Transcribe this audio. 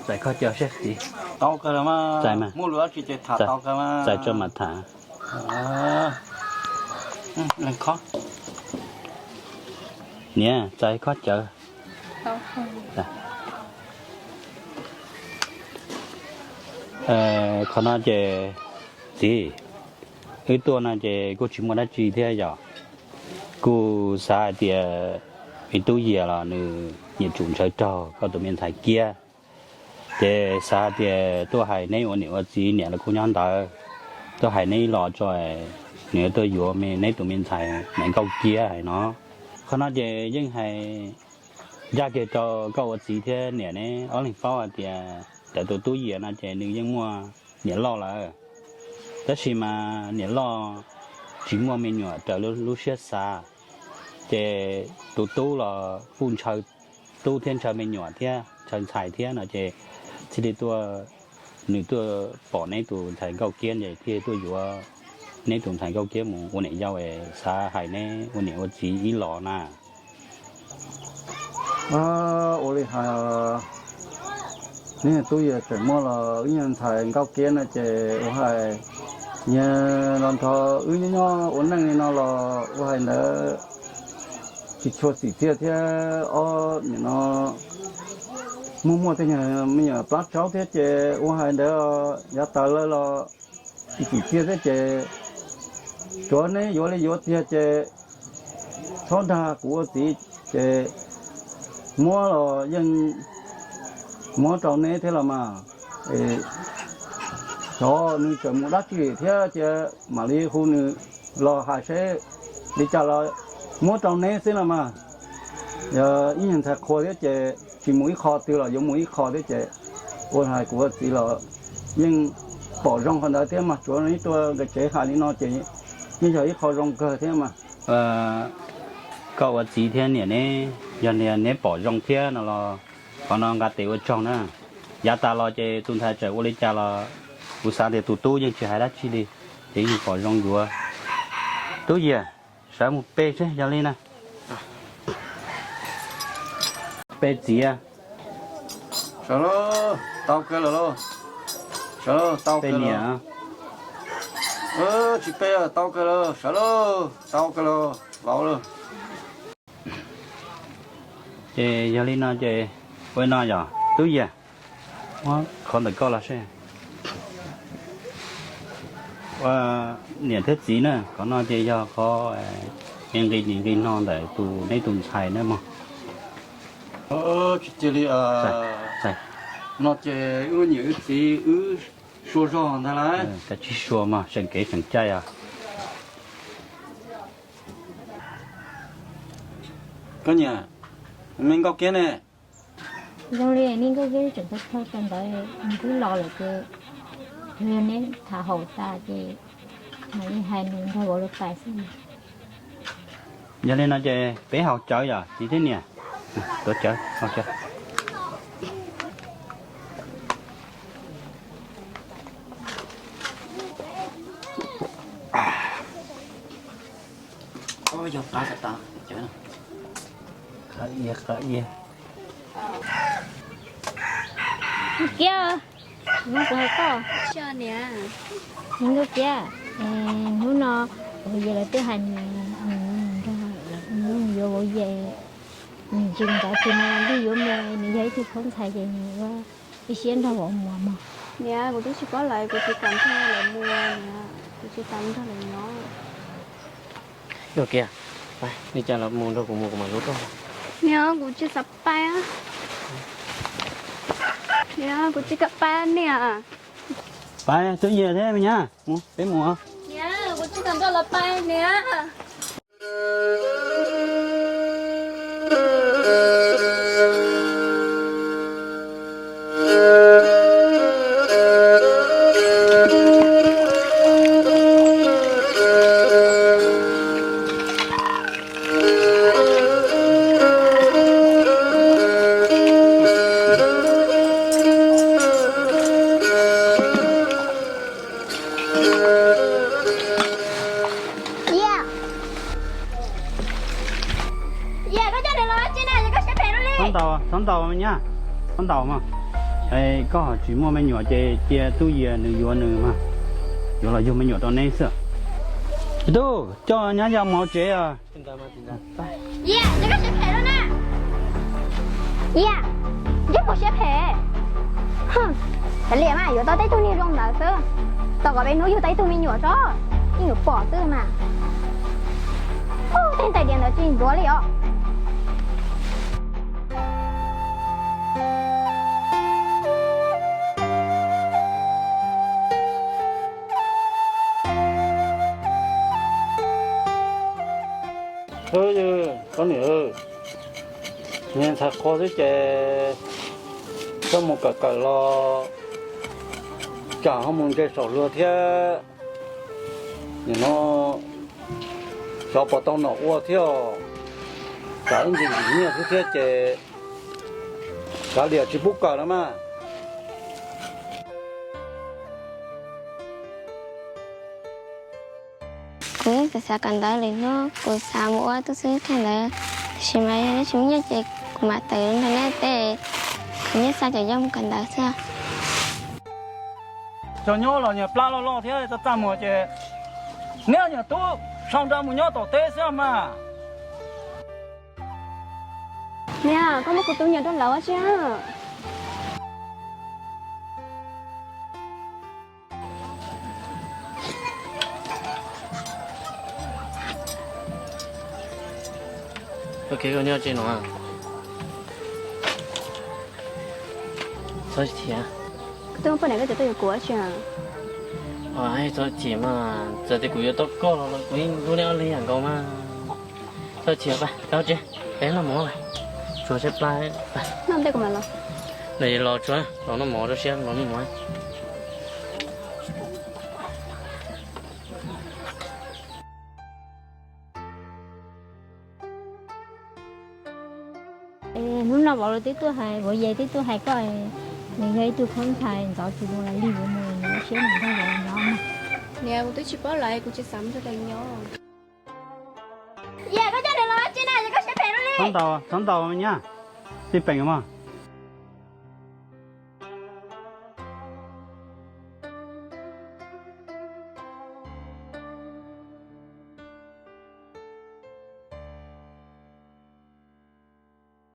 Txais khaub ncaws seb txiv. Tau kawg los mas. Txais mas. Muaj lus dab tsi ces tham tau kawg mas. Txais tso mam tham. Niam, txais khaub ncaws. Qhov no ces, txiv, wb tuaj no ces kuj tsis muaj dab tsi thiab yom. Kuj xav hais tias me tub Yias los nws nyiam tsum ntshaw raug koj tus me ntxhais Kiab, ces xav hais tias tuaj hais neb ua niam ua txiv, niam los kuj nyob ntawd, tuaj hais neb ib los tso, nws tuaj yuav me neb tus me ntxhais Nkauj Kiab hais no. Qhov no ces yeej hais ncaj kiag rau koj ua txiv thiab niam ne, ob leeg paub hais tias cov tus tub Yias no ces nws yeej muaj niam loj lawm, tab sis mas niam loj tsis muaj me nyuam raws lub siab xav, ces tus tub los kuj ntshaw tub thiab ntshaw me nyuam thiab ntshaw ntxhais thiab no ces thiaj li tuaj, nws tuaj pom neb tus ntxhais Nkauj Kiab ces thiaj tuaj yuav neb tus ntxhais Nkauj Kiab mus ua niam yau es xav hais neb ua niam ua txiv ib los na. Ua li hais, neb tub Yias tseem muaj los wb niag ntxhais Nkauj Kiab no ces ua hais, nyias los nrog wb nyob nyob ua neej li no los ua hais ntawd tsis tshua xim txiaj thiab ob nim no muaj muaj tej nyuag me nyuam plab tsaub thiab ces ua hais ntawd yav tas lawm los tsis xim txiaj thiab ces tsuav neb yuav li yuav tiag ces txhob dag kuv ua txiv ces muab los yeej muab rau neb thiab los mas. Xyov nws tseem mus dab tsi thiab cia mam li hu nws los hais seb li cas los muab rau neb xwb los mas. Yog ib nyuag ntxhais qhua thiab ces tsis mus ib qho twg los yuav mus ib qho thiab ces ua hais kuv ua txiv los yeej pom zoo qhov ntawd thiab mas tsuav neb tuaj nkawd tsev hais li no ces yeej yog ib qho zoo kawg thiab mas. Koj ua txiv thiab niam ne, yog neb pom zoo thiab no los qhov no nqa tes ua tsaug na. Yav tas los ces tus ntxhais txawm ua li cas los kuv xav tias tus tub yeej tsis hais dab tsi li, ces yeej pom zoo yuav. Tub Yias, sawv mus pe seb yog li na. Pe txiv. Sawv lauj, tau kawg lawm lauj. Sawv lauj, tau kawg lawm. Tsis pe, tau kawg lawm, sawv lauj, tau kawg lawm, laus lawm. Ces yog li no ces ua no yog tub Yias, muab qhov ntawm koj los seb. Niam thiab txiv na, qhov no ces yog qhov me nqi nim nqi no ntawm tus neb tus ntxhais na mog. Tsis cia li, no ces wb niam wb txiv wb sua zog ntag lauj. Kav tsij sua mog, seem kev seem cai os. Koj niam, me Nkauj Kiab ne? Zoo li me Nkauj Kiab tseem thau thau tau ntawd nws twb los lawm ces yog neb tham haum tas ces mam li hais nws nrog vauv lawv pais xwb. Yog li no ces peb haus cawv yom txiv thiab niam. Tuav cawv, haus cawv. Yog Qab, qab, qab, qab, qab, Kiab, hnub kuv hais koj, Nkauj Kiab, hnub no Vauv Yais lawv twb hais nws, nws yuav Vauv Yais, nws tsis nrov tsis no li yuav mus, nws yog ib tug khaub ntxhais ces nws ua ib siab nrog vauv mus mog. Niam, kuv twb tsis paub lawv, kuv tsis kam nrog lawv mus niam, kuv tsis kam nrog lawv nyob. Nkauj Kiab, li cas los mus nrog kuv mus kuv mam hlub koj. Niam, kuv tsis xav pais. Niam, kuv tsis kam pais niam. Pais, Tub Yias thiab me nyab, peb mus. Niam, kuv tsis kam nrog lawv pais niam. Yas, koj coj nws los tsi na, koj siab phem luaj li. Txhob ntaus, txhob ntaus me nyab, txhob ntaus mas. Koj ho tsis muaj me nyuam ces cia Tub Yias nws yuav nws mas, yuav los yug me nyuam rau neb xwb. Tub, coj nyab Yas mus tsev os. Yas, koj siab phem luaj na. Yas, yog kuv siab phem. Kav liam mas, yuav tau tej tug niag zoo ntawd xwb. Tos kom peb hnub yug tau ib tug me nyuam tso, yeej yuav pom xwb mas. Tej ntais diav ntawd tsis ntxuav li os. Koj niam, niag ntxhais qhua xwb ces koj mus kawm kawm los tsam ho mus ntse saum luag thiab. Nim no xyov puas tau nom ua thiab, tsam ib ntsis ntim nyiaj xwb thiab ces kav liam tsis pub kawm no mas. Kuv yeej xav xav kawm ntawv li hnub, kuv xav mus ua tub xwb thiab ntawd, tiam sis mas yog neb tsis muaj nyiaj ces kuv mam tawm nrog neb tej, kuv nyiaj xa cov yau mus kawm ntawv xwb. Cov nyob los nyias plab loj loj thiab txaj txaj muag ces neb nyias tub sau nra mus nyob tom teb xwb mas. Niam, koj muab kuv tus me nyuam rau lawv ua tsi? Koj nyob tsev no, txhob thiam. Koj twb muaj poj niam koj tseem tuaj yuav kuv ua tsi? Txhob chim mas, txawm tias kuv yuav tau koj los kuv yeej hlub neb ob leeg ib yam nkaus mas. Txhob chim, peb mus tsev, peb noj mov, tshuav siab plab. Noj ntej kuv mam los. Los tsuav los noj mov rau siab los noj mov. Hnub no vauv los twb tuaj hais, vauv yais twb tuaj hais koj, nws yog ib tug khaub ntxhais ntxov tsis zoo li yuav mus, nws siab nws nrog vauv nyob mas. Niam, kuv twb tsis paub lawv, kuv tsis xav nrog lawv nyob. Yas, koj coj nws los tsi na, yas koj siab phem luaj li. Txhob ntaus, txhob ntaus me nyab, txij peem mog.